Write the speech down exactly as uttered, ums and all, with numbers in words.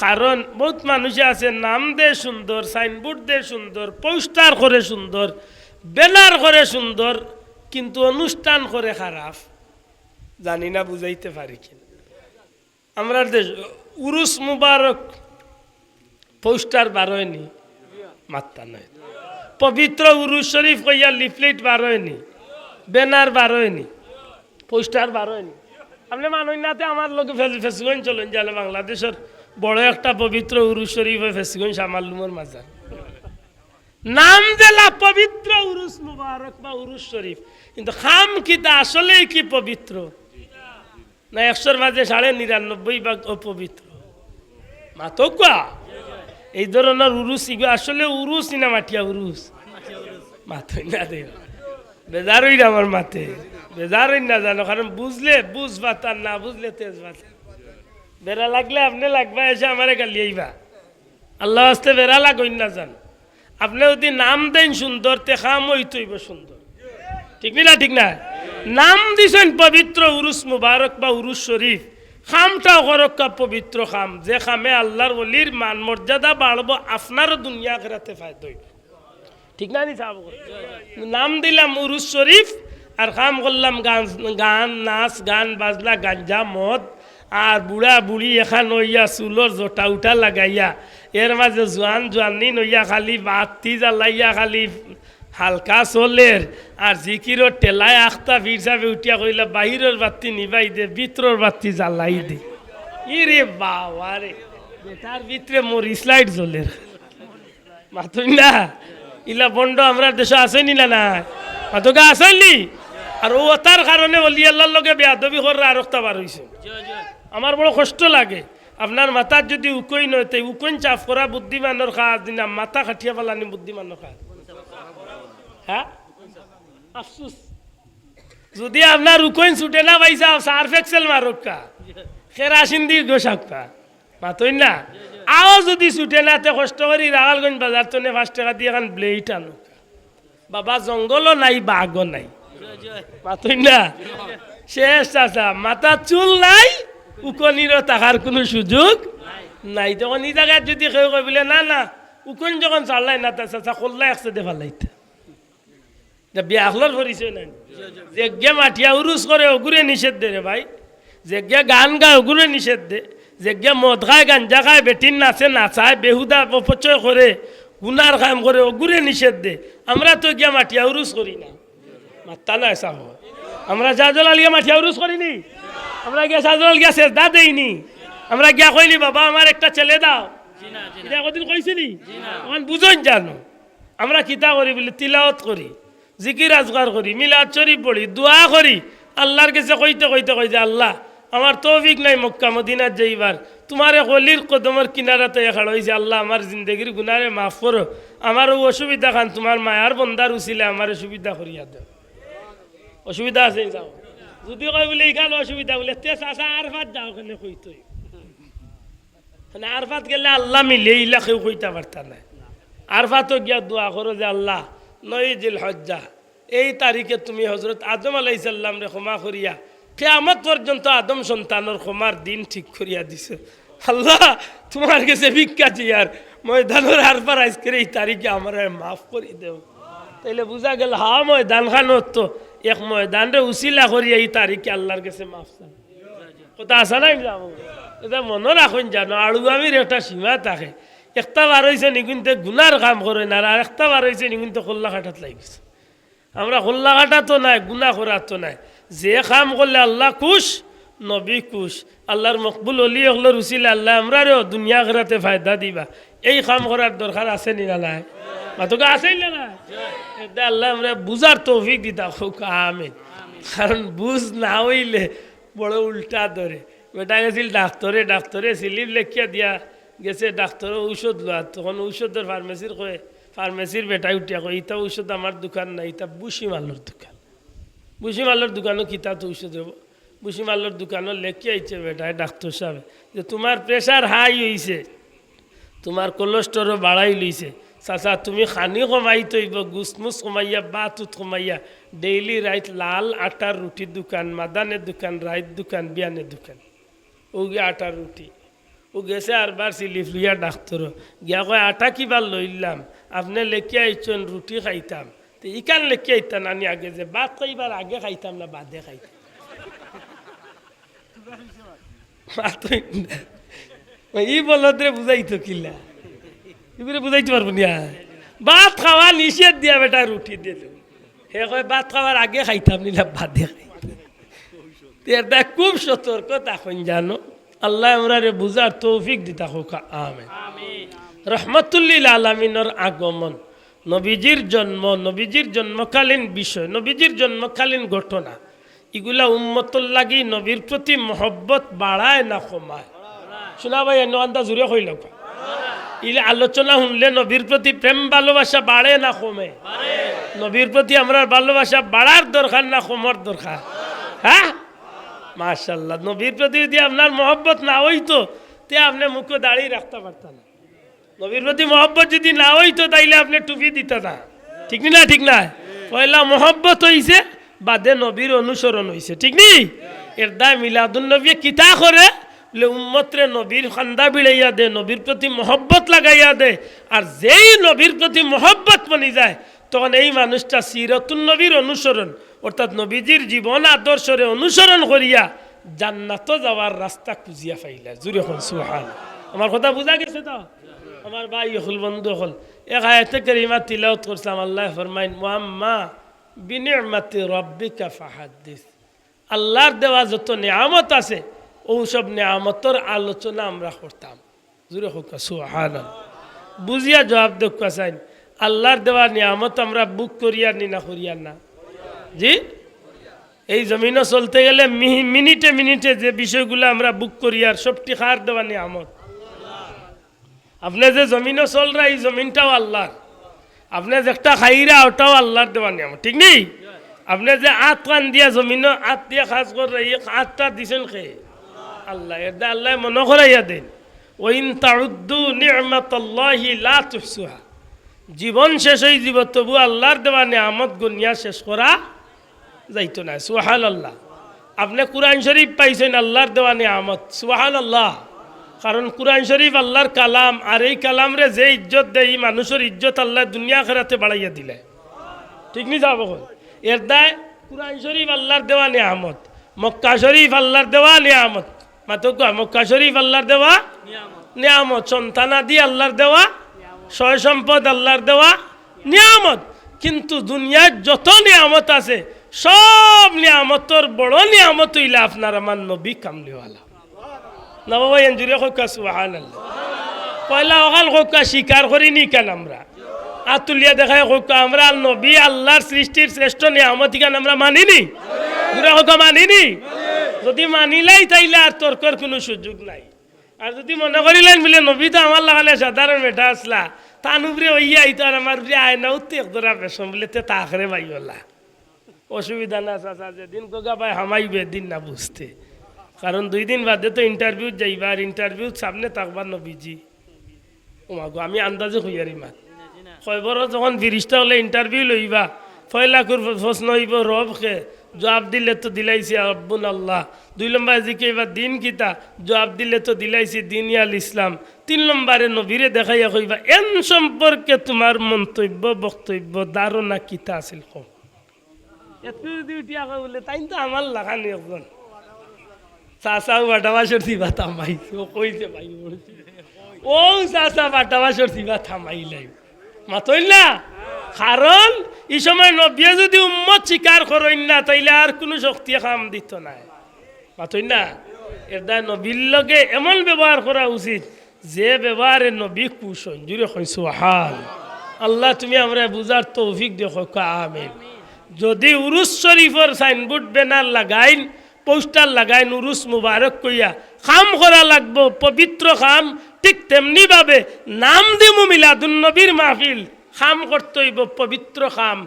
কারণ বউত মানুষে আছে, নাম দে সুন্দর, সাইনবোর্ড দে সুন্দর, পোস্টার করে সুন্দর, ব্যানার করে সুন্দর, কিন্তু অনুষ্ঠান করে খারাপ। জানি না বুঝাইতে পারি কিনা। আমরার দেশ উরুস মুবারক পোস্টার বারোয়নি, মাত্তা নাই। পবিত্র উরুস শরীফ কইয়া লিফলেট বারোয়নি, ব্যানার বারোয়নি, পোস্টার বারোয়নি। আপনে মানইন না তে আমার লগে ফেস-, ফেসবুক চলইন, জানো বাংলাদেশর বড় একটা পবিত্র উরুস শরীফ অয় ফেসবুক শামালুমর মাজার। নাম দিলা পবিত্র উরুস মুবারক বা উরুস শরীফ, কিন্তু খাম কিতা আসলেই কি পবিত্র? না, একশোর মাঝে সাড়ে নিরানব্বই ভাগ অপবিত্র। মাতউক্কা, এই ধরনর উরুস ইগু আসলে উরুস নি না মাটিয়া উরুস? মাতইন না দে। বেজার অইরা আমার মাতে। বেজার অইন না জানো, কারণ বুঝলে বুঝ পাতা, না বুঝলে তেজ পাতা। বেড়া লাগলে আপনে লাগবা, এসে আমারে গালি আইবা। আল্লাহ আস্তে বেড়া লাগইন না জানো। আপনে যদি নাম দেইন সুন্দর, তে খাম অইতইব সুন্দর। ঠিক নি না? ঠিক না? নাম দিছইন পবিত্র উরুস মুবারক বা উরুস শরীফ, খামটাও করউক্কা পবিত্র খাম, যে খামে আল্লাহর ওলির মান মর্যাদা বাড়বো, আপনারও দুনিয়া আখেরাতে ফায়দা অইব। ঠিক না নি সাব? নাম দিলাম উরুস শরীফ, আর খাম করলাম গান, গান, নাচ, গান, বাজনা, গাঞ্জা, মদ, আর বুড়া বুড়ি এখান অইয়া চুলর জটা উটা লাগাইয়া, এর মাঝে জোয়ান জোয়ানিন অইয়া খালি বাতি জ্বালাইয়া খালি হালকা চলের, আর জিকিরর ঠেলায় আখতা পীর সাবে উঠিয়া কইলা, "বাহিরর বাতি নিবাই দে, ভিতরর বাতি জ্বালাই দে।" ইরে বাবা রে, বেটার ভিতরে মরিচ লাইট জ্বলের। মাতইন না? ইলা ভন্ড আমরার দেশো আছইন নি না? নাই? মাতউক্কা আছইন নি? আর অউ অতার কারণে ওলি আল্লাহর লগে বেয়াদবি কররা আর অখতা বার অইছে। আমার বড় কষ্ট লাগে। আপনার মাথাত যদি উকইন অয়, তে উকইন সাফ করা বুদ্ধিমানর কাজ নি না, মাথা কাটিয়া ফালানি বুদ্ধিমানর কাজ। হ্যাঁ? আফসুস। যদি আপনার উকইন ছুটে না পাইছে, সার্ফ এক্সেল মারউক্কা। কেরাসিন দি ঘষউক্কা। মাতইন না? আও যদি ছুটে না, তে কষ্ট করি রাখালগঞ্জ বাজার তনে পাঁচ টেকা দি এখান ব্লেড আনউক্কা। বাবা, জঙ্গলও নাই, বাঘও নাই। মাতইন না? শেষ চাচা, মাথাত চুল নাই, উকনিরও থাকার কুনু সুযোগ নাই। তখন ই জাগাত যদি কেউ কয় বুলে, "না, না, উকইন যখন ছাড়লাই না, তা চাচা কল্লা একসাথে ফালাইতা।" ইটা বেআক্কলর পরিচয় নায়। যেগিয়ে মাটিয়া উরুস করে, অগুরে নিষেধ দে রে ভাই। যেগিয়ে গান গায়, অগুরে নিষেধ দে। যেগিয়ে মদ খায়, গাঞ্জা খায়, বেটির নাচে নাচায়, বেহুদা অপচয় করে, গুনার কাম করে, অগুরে নিষেধ দে। আমরা তো গিয়া মাটিয়া উরুস করি না। মাত্তা নায় সাব। আমরা শাহজালাল গিয়া মাটিয়া উরুস করি নি? আমরা গিয়া শাহজালাল গিয়া সেজদা দেই নি? আমরা গিয়া কই নি, "বাবা, আমার একটা ছেলে দাও"? ইটা একদিন কইছি নি? অখন বুঝইন জানো। আমরা কিতা করি বুলে তিলাওত করি, জিকির আজকার করি, মিলাদ শরীফ পড়ি, দোয়া করি, আল্লাহর গেছে কইতে কইতে কই যে, "আল্লাহ, আমার তৌফিক নাই মক্কা মদিনাত যাইবার, তুমার এক ওলির কদমর কিনারাত আইয়া খাড়া অইছি, আল্লাহ, আমার জিন্দেগির গুনারে মাফ করো, আমার অউ অসুবিধা খান তুমার মায়ার বন্দার উছিলায় আমারে সুবিধা করিয়া দেও।" অসুবিধা আছে নি? যাও। যদি কয় বুলে, "ইখান অসুবিধা", বুলে, "তে চাচা আরফাত যাও, কেনে কইতই।" মানে আরফাত গেলে আল্লাহ মিলে, ইলা কেউ কইতা পারতা নায়। আরফাতও গিয়া দোয়া করো যে, "আল্লাহ, নয় জিলহজ্জা, এই তারিখে তুমি হজরত আদম আলাইহিস সালামরে ক্ষমা করিয়া কিয়ামত পর্যন্ত আদম সন্তানর ক্ষমার দিন ঠিক করিয়া দিছো। আল্লাহ, তুমার গেছে ভিক্ষা চাইয়ার, ময়দানর আরফার আইজকের এই তারিখে আমারে মাফ করি দেও।" তাইলে বুঝা গেল, হা, ময়দান খানো তো এক ময়দানরে উছিলা করিয়া ই তারিখে আল্লাহর গেছে মাফ চান। কথা আছে না? ইটা মনো রাখইন জানো, আড়ুয়ামির একটা সীমা থাকে। একটা বার অইছে নি কিন্তু গুনার কাম করইন, আর আরেকটা বার অইছে নি কিন্তু কল্লা কাটাত লাগিছে। আমরা কল্লা কাটাত নায়, গুনা করাত নায়। যে কাম করলে আল্লাহ খুশ, নবী খুশ, আল্লাহর মকবুল ওলি অকলর উছিলায় আল্লাহ আমরারেও দুনিয়া আখেরাতে ফায়দা দিবা। এই কাম করার দরকার আছে নি না নাই? মাতউক্কা আছে নি না নাই? এতে আল্লাহ আমরারে বুঝার তৌফিক দিতা কউক্কা, আমিন। কারণ বুঝ না অইলে বড় উল্টা ধরে। বেটা গেছিল ডাক্তরে, ডাক্তরে স্লিপ লেখিয়া দিয়া গেছে, ডাক্তরে ঔষধ লওয়াত। তখন ঔষধর ফার্মেসির কয়, ফার্মেসির বেটায় উঠিয়া কয়, "ইতা ঔষধ আমার দোকান নায়, ইতা ভুসি মালর দোকান।" ভুসি মালর দোকানো কিতা তো ঔষধ অইবো? ভুসি মালর দোকানো লেখিয়া আইছে বেটায়, ডাক্তর সাবে, যে, "তুমার প্রেশার হাই অইছে, তুমার কোলেস্টেরল বাড়াই লইছে। চাচা, তুমি খানি কমাইতে অইবো, গুসমুস কমাইয়া, ভাত উত কমাইয়া, ডেইলি রাইত লাল আটার রুটি দুখান, মাদানে দুখান, রাইত দুখান, বিয়ানে দুখান।" অউগি আটার রুটি। ও গেছে আরবার স্লিপ লইয়া ডাক্তর, গিয়া কয়, "আটা কিবার লইলাম, আপনে লেখিয়া আইছইন রুটি খাইতাম, তে ইখান লেখিয়া আইতা না নি আগে যে ভাত খাইবার আগে খাইতাম না বাদে খাইতাম?" মাতইন না। ই বলদরে বুঝাইতো কিলা? ইগুরে বুঝাইতে পারবো নি আর? ভাত খাওয়া নিষেধ দিয়া বেটা রুটি দিল। হে কয়, "ভাত খাওয়ার আগে খাইতাম নি না বাদে খাইতাম?" তে এটা খুব সতর্ক থাকইন জানো। আল্লায় আমরারে বুঝার তৌফিক দিতা কউক্কা, আমিন। রহমতুল্লিল আলামিনর আগমন, নবীজির জন্ম, নবীজির জন্মকালীন বিষয়, নবীজির জন্মকালীন ঘটনা, ইগুলা উম্মতর লাগি নবীর প্রতি মহব্বত বাড়ায় না কমায়? শুনা ভাই, এনো আন্দা জুরে কইলাউক্কা। ইলা আলোচনা হুনলে নবীর প্রতি প্রেম ভালোবাসা বাড়ে না কমে? নবীর প্রতি আমরার ভালোবাসা বাড়ার দরকার না কমর দরকার? হ্যাঁ, মাশাআল্লাহ। নবীর প্রতি যদি আপনার মহব্বত না অইতো, তে আপনে মুখো দাড়ি রাখতা পারতা না। নবীর প্রতি মহব্বত যদি না অইতো, তাইলে আপনে টুপি দিতা না। ঠিক নি না? ঠিক না? পয়লা মহব্বত অইছে, বাদে নবীর অনুসরণ অইছে। ঠিক নি? এর দায় মিলাদুন নবী কিতা করে? বলে, উম্মতরে নবীর কান্দা ভিড়াইয়া দে, নবীর প্রতি মহব্বত লাগাইয়া দে। আর যেই নবীর প্রতি মহব্বত বনি যায়, তখন এই মানুষটা সিরতুন নবীর অনুসরণ, অর্থাৎ নবীজির জীবন আদর্শরে অনুসরণ করিয়া জান্নাতো যাওয়ার রাস্তা খুঁজিয়া পাইলা। জুরে কইন সুবহান। আমার কথা বুঝা গেছে তো? আমার ভাই অকল, বন্ধু অকল, এক আয়াতে কারিমা তিলাওয়াত করছিলাম, আল্লায় ফরমাইন, "ওয়া আম্মা বিনি'মাতি রাব্বিকা ফাহাদ্দিস।" আল্লার দেওয়া যত নিয়ামত আছে, অউ সব নিয়ামতর আলোচনা আমরা করতাম। জুরে কউক্কা সুবহানাল্লাহ। বুঝিয়া জুয়াব দেউক্কা চাইন, আল্লার দেওয়া নিয়ামত আমরা ভোগ করিয়ার নি না করিয়ার না? জি, এই জমিনো চলতে গেলে মি-, মিনিটে মিনিটে যে বিষয়গুলা আমরা ভোগ করিয়ার, সবটি কার দেওয়া নিয়ামত? আপনে যে জমিনো চলরা, ই জমিনটাও আল্লার। আপনে যেকটা খাইরা, অটাও আল্লার দেওয়া নিয়ামত, ঠিক নি? আপনে যে আত কান দিয়া জমিনো আত দিয়া কাজ কররা, ই আতটা দিছইন কে? আল্লায়। এর দায় আল্লায় মনো করাইয়া দেইন, "ওয়া ইন তাউদ্দু নি'মাতাল্লাহি লা তুহসুহা।" জীবন শেষ অইযিবো, তবু আল্লার দেওয়া নিয়ামত গনিয়া শেষ করা যাইতো নায়। সুবহানাল্লাহ। আপনে কুরআন শরীফ পাইছইন, আল্লার দেওয়া নিয়ামত। সুবহানাল্লাহ। কারণ কুরআন শরীফ আল্লার কালাম, আর এই কালামরে যে ইজ্জত দেয়, ই মানুষর ইজ্জত আল্লায় দুনিয়া আখেরাতে বাড়াইয়া দিলে। ঠিক নি যাবো কই? এর দায় কুরআন শরীফ আল্লার দেওয়া নিয়ামত, মক্কা শরীফ আল্লার দেওয়া নিয়ামত। মাতউক্কা, মক্কা শরীফ আল্লার দেওয়া নিয়ামত, সন্তানাদি আল্লার দেওয়া, সয় সম্পদ আল্লার দেওয়া নিয়ামত। কিন্তু দুনিয়ার যত নিয়ামত আছে, সব নিয়ামতর বড় নিয়ামত অইলা আপনার আমার নবী কামলিওয়ালা। না বাবা, এন জুরে কউক্কা সুবহানাল্লাহ। পয়লা অখান কউক্কা, স্বীকার করি নি কেন আমরা? আত তুলিয়া দেখাই কউক্কা, আমরা নবী আল্লার সৃষ্টির শ্রেষ্ঠ নিয়ামত, ইখান আমরা মানি নি? জুরে কউক্কা, মানি নি? যদি মানিলাই, তাইলে আর তর্কর কুনু সুযোগ নাই। আর যদি মনো করিলাইন বুলে নবী তো আমার লাখান সাধারণ বেটা আছলা, তান উপরে অইয়া আইতো আর আমার উপরে আয় না, উঠতে এক ধরা বেশম বুলে, তে তাকরে ভাই ওলা। অসুবিধা না চাচা, যেদিন কউক্কা ভাই হামাইবে, এদিন না বুঝতে। কারণ দুই দিন বাদে তো interview যাইবা, আর interview সামনে থাকবা নবীজি। ও মা গো, আমি আন্দাজে কইয়ারি মাত। কয়বরো যখন ফিরিস্তা অকলে interview লইবা, পয়লা কুর প্রশ্ন অইবো, "রব কে?" জুয়াব দিলে তো দিলাইছি, "রব্বুন আল্লাহ।" দুই নম্বরে জিকাইবা, "দিন কিতা?" জুয়াব দিলে তো দিলাইছি, "দিন ইয়াল ইসলাম।" তিন নম্বরে নবীরে দেখাইয়া কইবা, "এন সম্পর্কে তুমার মন্তব্য, বক্তব্য, ধারণা কিতা আছিল কও?" এত যদি উঠিয়া কয় বুলে, "তাইন তো আমার লাখান একজন।" চাচাও বাটা বাসর দিবা থামাইছে, ও কইছে ভাই, ও চাচা বাটা বাসর দিবা থামাইলাই। মাতইন না? কারণ ই সময় নবিয়ে যদি উম্মত স্বীকার করইন না, তাইলে আর কুনু শক্তিয়ে কাম দিতো নায়। মাতইন না? এর দায় নবীর লগে এমন ব্যবহার করা উচিত, যে ব্যবহারে নবী খুশ অইন। জুরে কইন সুবহান। আল্লাহ, তুমি আমরারে বুঝার তৌফিক দেও, কউক্কা আমিন। যদি উরুস শরীফর signboard, banner লাগাইন, poster লাগাইন, উরুস মুবারক কইয়া, কাম করা লাগবো, পবিত্র কাম, ঠিক তেমনি ভাবে নাম দিমু মিলাদুন নবীর মাহফিল, কাম করতে অইবো পবিত্র কাম,